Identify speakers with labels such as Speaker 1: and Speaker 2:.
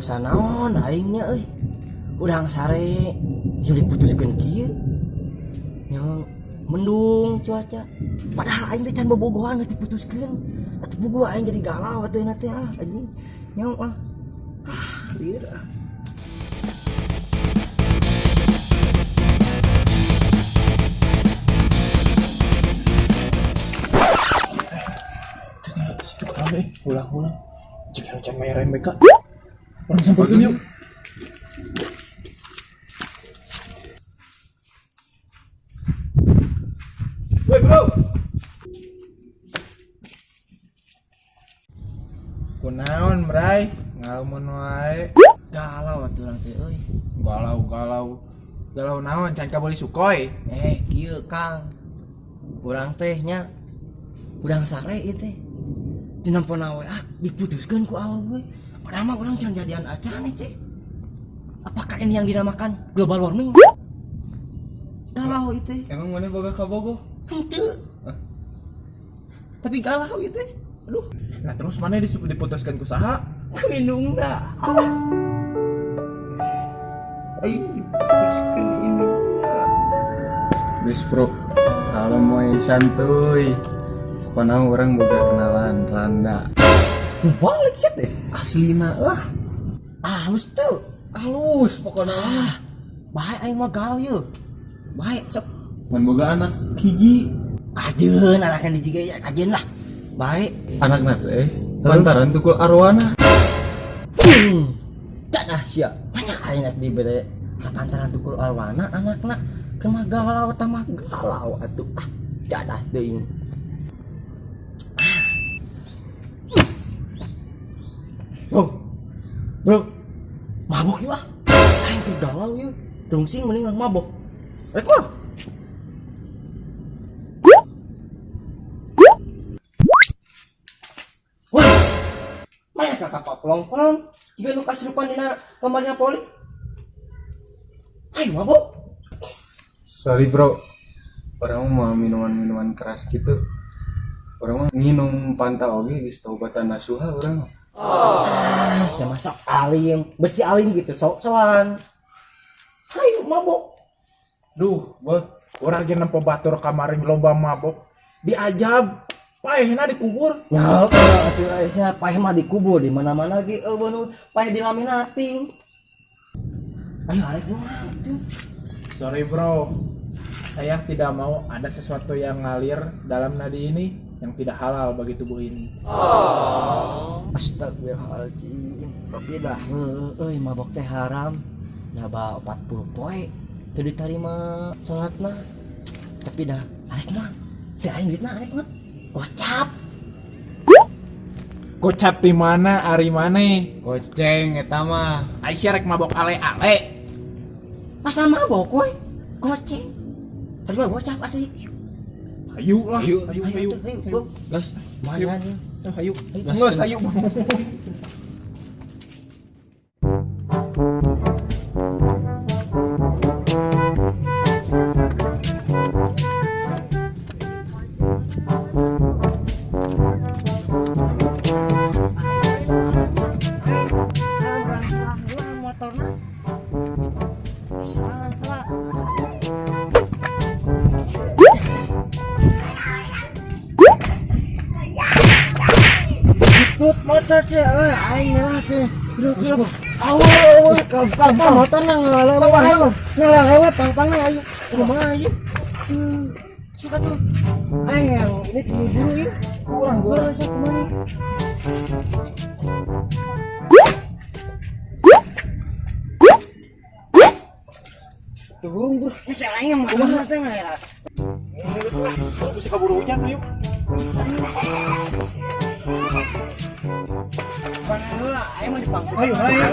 Speaker 1: Dosa naon aing nya euy. Urang sare bisa diputuskeun kieu. Nya mendung cuaca. Padahal aing teh can bobogohan geus diputuskeun. Atuh puguh aing jadi galau atuh teh ah anjing. Nya ah. Ah, lieur ah.
Speaker 2: Situ kame ulang-ulang. Jika can mayaran mereka. Urang sampeurkeun yuk. Woi bro. Kunaon bray, ngalamun wae.
Speaker 1: Galau atuh urang teh euy.
Speaker 2: Galau galau. Galau naon can kabeuli sukoi.
Speaker 1: Eh, kieu Kang. Urang teh nya urang sare ieu teh. Dina pona we ah diputuskeun ku awewe. Padahal mah urang can jadian acan teh. Apakah ini yang dinamakan global warming? Galau ieu teh.
Speaker 3: Emang mana boga kabogoh?
Speaker 1: Henteu. Tapi galau ieu teh. Aduh,
Speaker 2: Nah terus mana diputuskan ku saha?
Speaker 1: ku indungna. Aing diputuskeun indungna.
Speaker 3: Bes bro, kalau mau santuy. Pokoknya urang boga kenalan Randa.
Speaker 1: Balik sih teh.
Speaker 3: Aslina lah,
Speaker 1: Halus tuh.
Speaker 3: halus pokoknya mah.
Speaker 1: Bae aing mah galau yeuh. Bae sok
Speaker 3: Mun boga anak hiji,
Speaker 1: kajeun anaknya di ya kajeun lah. Bae.
Speaker 3: Anakna teh lantaran tukul arwana.
Speaker 1: Cadah sia. Banyak aing rek dibere sapantaran tukul arwana anakna keur mah galau tambah galau atuh. Ah, cadah teuing. Bro. Bro. Mabok yuk ah. Aing teh galau yeuh. Rungsing mending urang mabok. Rek mah. Wah. Mana kakak pelong-pelong? Jiga nu kasurupan dina pamarina poli. Ayo mabok.
Speaker 3: Sorry bro, urang mah minuman-minuman keras gitu. Urang mah minum Fanta oge geus taubatan nasuha urang.
Speaker 1: Ah, saya masak alim, bersih alim gitu, sok-sokan. Ayo mabok.
Speaker 2: Duh, beuh, urang ge nempo batur kamaring loba mabok. Diajab, paehna dikubur.
Speaker 1: Ya, atuh aya paeh mah dikubur di mana-mana ge eueuh nu paeh dilaminating. Ayo arek mah atuh.
Speaker 2: Sorry bro, saya tidak mau ada sesuatu yang ngalir dalam nadi ini yang tidak halal bagi tubuh ini.
Speaker 1: Astagfirullahaladzim. Tapi dah euy mabok teh haram. Nyaba 40 poe teu diterima salatna. Tapi dah arek mah teu aing duitna arek mah. Gocap.
Speaker 2: Gocap di mana ari maneh?
Speaker 3: Goceng eta mah.
Speaker 2: Aisyah rek mabok ale-ale.
Speaker 1: Masa mabok we? Goceng. Tadi mah gocap asli.
Speaker 2: Ayo lah,
Speaker 3: Ayo,
Speaker 2: ayo, ayo.
Speaker 1: Ayo, ayo, ayo.
Speaker 3: Gas.
Speaker 1: Mana nih?
Speaker 2: Ayo, Nges, ayo.
Speaker 1: Motorna. Salah lah. Ikut motor sih, euy, aing lah teh. Bro, bro. Awe, awe, pang motor na ngalawe. Ngalawe pang-pang ayo. Kumaha ieu? Suka tuh. Aing ini buru ini. Kurang gua rasa kumaha.
Speaker 3: Turun bro.
Speaker 1: Cek aing mah kumaha teh ya.
Speaker 2: Geus lah, bisa kaburu hujan ayo.
Speaker 1: Mana heula aing mah dipangku.
Speaker 2: Ayo, ayo.